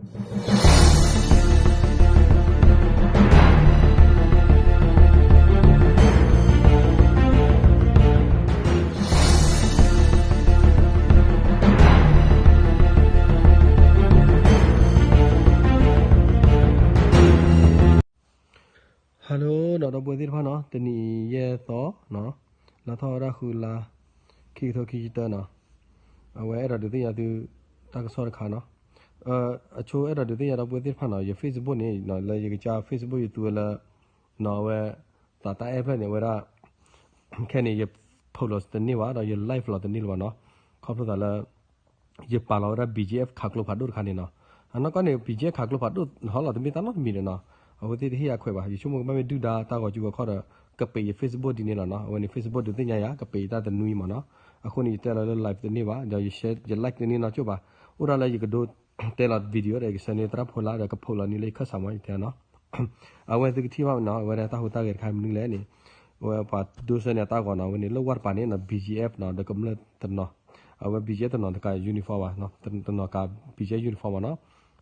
Hello ဒီပုၢ်ဝဲၢ်သ့ၣ်တဖၣ်နီၤ, တနံၤအံၤယဲၢ်သီနီၤ, လါထီၣ်ဝဲဒၣ်ဃုလါ, ခံကထိခံဆံတၢနီၤ, အဝဲအဲၣ်ဒိးဒုးသ့ၣ်ညါသု တၢ်ကစီၣ်တခါနီၤ, အဆိအဲၣ်ဒိးဒုးသ့ၣ်ညါဒီပုၢ်ဝဲၢ်သ့ၣ်တဖၣ်နီၤ, ယ Facebook န့ၣ် လၢယကစၢ် Facebook ယသူဝဲလၢ နီၤ အဝဲ သးတၢ်အဲၣ်ဖျၢၣ်န့ၣ် အဝဲဒၣ် ခဲန့ၣ် ယ post လီၤတန့ၢ်ဘၣ် ဒီးယ live လီၤတန့ၢ်လၢၤဘၣ်နီၤ, ခီဖျိသးလၢ ယပာ်လီၤဝဲဒၣ် BGF ခးကျိဖးဒိၣ်တခါန့ၣ်နီၤ, အနီၢ်ကီၢ်န့ၣ် BGF ခးကျိဖးဒိၣ်ဟီလီၤတမ့ၢ်တၢ်နီတမံၤဒီးနီၤ, အဝဲသ့ၣ်တဟ့ၣ်ယၤခွဲးဘၣ်, ယဆိကမိၣ်ကဘၣ်မ့ၢ်ဒုၣ်ဒါတၢ်ဂီၤစုဂီၤခီၣ်ဒီး ကပ့ၤယ Facebook ဒ်န့ၣ်လီၤနီၤ, အဝဲန့ၣ် Facebook ဒုးသ့ၣ်ညါယၤ ကပ့ၤယတၢ်တနွံမးနီၤ, အဃိန့ၣ် ယတဲလီၤလၢ live တန့ၢ်ဘၣ်, ဒီးယ share ယ like တန့ၢ်နီၢ်ကၠိၣ်ဘၣ်, အိၣ်ဒၣ်လၢယကဒိတဲလီၤ video ဒီးယကဆှၢန့ၢ်သရၣ်ဖိလၢဒီးက post လီၤန့ၢ်လၢယခၢၣ်စးမး ယတဲနီၤ အဝဲသုကထံၣ်ဘၣ်နီၤ, အဝဲဒၣ်တၢ်ဟူးတၢ်ဂဲၤတခါမနုၤလဲၣ်န့ၣ်, အဝဲပှၤဒိဆၢန့ၢ်အတၢ်ဂီၤနီၤ, အဝဲန့ၣ် လၢဝၢ်တပၤန့ၣ်နီၤ BGF နီၤ ဒီးကမျၢၢ်တနီၤ, အဝဲ BGF တနီၤတကး uniform ဘၣ်, တနီၤကး BGF uniform မးနီၤ,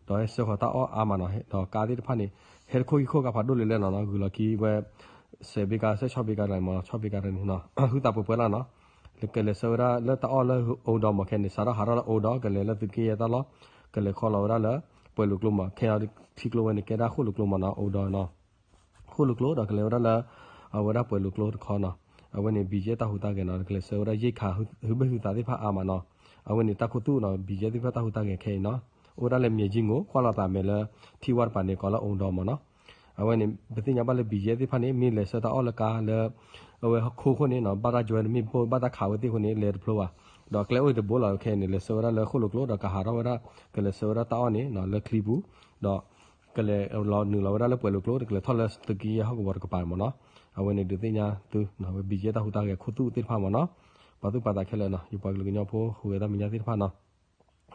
ဒီးဟဲဆှၢဃီၤတၢ်အီၣ်အါမးနီၤ, ဒီးကါသ့ၣ်တဖၣ်န့ၣ် ဟဲတခိၣ်ခံခိၣ်ကါဖးဒိၣ်လဲၣ်လဲၣ်နီၤ, ဂုာ်လီၤခံဝဲ စဲးဘ့ကါ စဲးဆီၣ်ဘ့ကါတဂၤမးနီၤ, ဆီၣ်ဘ့ကါတဂၤန့ၣ်နီၤ, ဟုသးပှဲၤပှဲၤလီၤနီၤ, ကလဲၤဆှၢဝဲဒၣ်လၢတၢ်အီၣ်လၢအိၣ်ဒီးမးခဲန့ၣ် စးထီၣ်ဟးထီၣ်လၢအိၣ်ဒီး ကလဲၤလၢသုးက့ယဲၢ်တၢ်လီၢ်, ကလဲၤခီလီၤဝဲဒၣ်လၢ ပှဲၤလိာ်ကျိမး, ခဲအံၤထံကျိဝဲန့ၣ် ကဲဒၣ်ဃိၣ်လိာ်ကျိမးနီၤ, အိၣ်ဒီးနီၤ ဃိၣ်လိာ်ကျိဒီးကလဲၤဝဲဒၣ်လၢ အဝဲဒၣ်ပှဲၤလိာ်ကျိတခီနီၤ, အဝဲန့ၣ် BGF တၢ်ဟူးတၢ်ဂဲၤနီၤ, ကလဲၤဆှၢဝဲဒၣ်ရိက္ခာ ဟုဘ့ၣ်ဟုသးသ့ၣ်တဖၣ်အါမးနီၤ, အဝဲန့ၣ်တၢ်ခူသူၣ်နီၤ, BGF သ့ၣ်တဖၣ်တၢ်ဟူးတၢ်ဂဲၤခဲအံၤနီၤ, အိၣ်ဝဲဒၣ်လၢ မြေကြီးငို ကွၢ်လီၤသးမဲာ်လၢ ထံဝၢ်တပၤန့ၣ် ကိးလၢအိၣ်ဒီးမးနီၤ, အဝဲန့ၣ် ပသ့ၣ်ညါဘၣ်လၢ BGF သ့ၣ်တဖၣ်န့ၣ် မ့ၢ်လဲၤဆှၢတၢ်အီၣ်လၢကါလၢ အဝဲဟီၣ်ခိၣ်အဃိန့ၣ်နီၤ, ဘၣ်တၢ်ယွဲတမ့ၢ်ဘိၣ် ဘၣ်တၢ်ခးဝဲသ့ၣ်အဃိန့ၣ် လဲၤတဖျိဘၣ်, ဒီးကျဲအိၣ်တဘိလီၤခဲအံၤန့ၣ် လဲၤဆှၢဝဲဒၣ်လၢဃိၣ်လိာ်ကျိ ဒီးကဟးထီၣ်ဝဲဒၣ် ကလဲၤဆှၢဝဲဒၣ်တၢ်အီၣ်န့ၣ်နီၤ လၢချံပူၤ, ဒီး ကလဲၤလီၤနုာ်လီၤဝဲဒၣ်လၢပှဲၤလိာ်ကျိ ကလဲၤထီၣ်လၢသုးက့ယဲၢ်ဟီၣ်ကဝီၤတကပၤမးနီၤ, အဝဲန့ၣ်ဒုးသ့ၣ်ညါသု ဝဲ BGF တၢ်ဟူးတၢ်ဂဲၤခူသူၣ်သ့ၣ်တဖၣ်မးနီၤ, ပှၤသူၣ်ပှၤသးခဲလၢာ်နီၤ, ယပှၤကလုာ်ကညီဖိဟူးဂဲၤတၢ်မဲာ်ညါသ့ၣ်တဖၣ်နီၤ,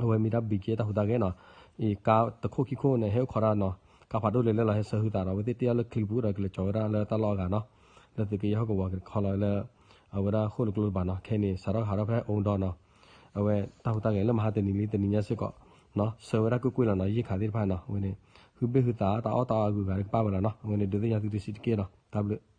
အဝဲမ့ၢ်ဒၣ် BGF တၢ်ဟူးတၢ်ဂဲၤနီၤ, အံၤကါတခိၣ်ခံခိၣ်န့ၣ် ဟဲအိၣ်ခိးတၢ်နီၤ, ကါဖးဒိၣ်လဲၣ်လဲၣ်လီၤ ဟဲဆှၢဟုသးဒီး အဝဲသ့ၣ်တ့ၢ်အီၤလၢချံပူၤဒီး ကလဲၤကၠီၤဝဲဒၣ်လၢတၢ်လီၢ်အဂၤနီၤ, လၢသုးက့ယဲၢ်ဟီၣ်ကဝီၤကခီလီၤလၢ အဝဲဒၣ်ဃိၣ်လိာ်ကျိတပၤနီၤ, ခဲအံၤန့ၣ် စးထီၣ်ကဟးထီၣ်ဖဲအိၣ်ဒီးနီၤ, အဝဲတၢ်ဟူးတၢ်ဂဲၤလၢမဟါတနံၤလံတနံၤညါစ့ၢ်ကီး, ဆှၢဝဲဒၣ်ကွ့ၢ်ကွ့ၢ်လီၤနီၤ, ရိက္ခာသ့ၣ်တဖၣ်နီၤ, အဝဲန့ၣ် ဟုဘ့ၣ်ဟုသးတၢ်အီၣ်တၢ်အီအဂုၤအဂၤကပၣ်ဝဲလီၤနီၤ, အဝဲန့ၣ်ဒုးသ့ၣ်ညါသုတဆံးတက့ၢ်နီၤ, တၢ်ဘျုး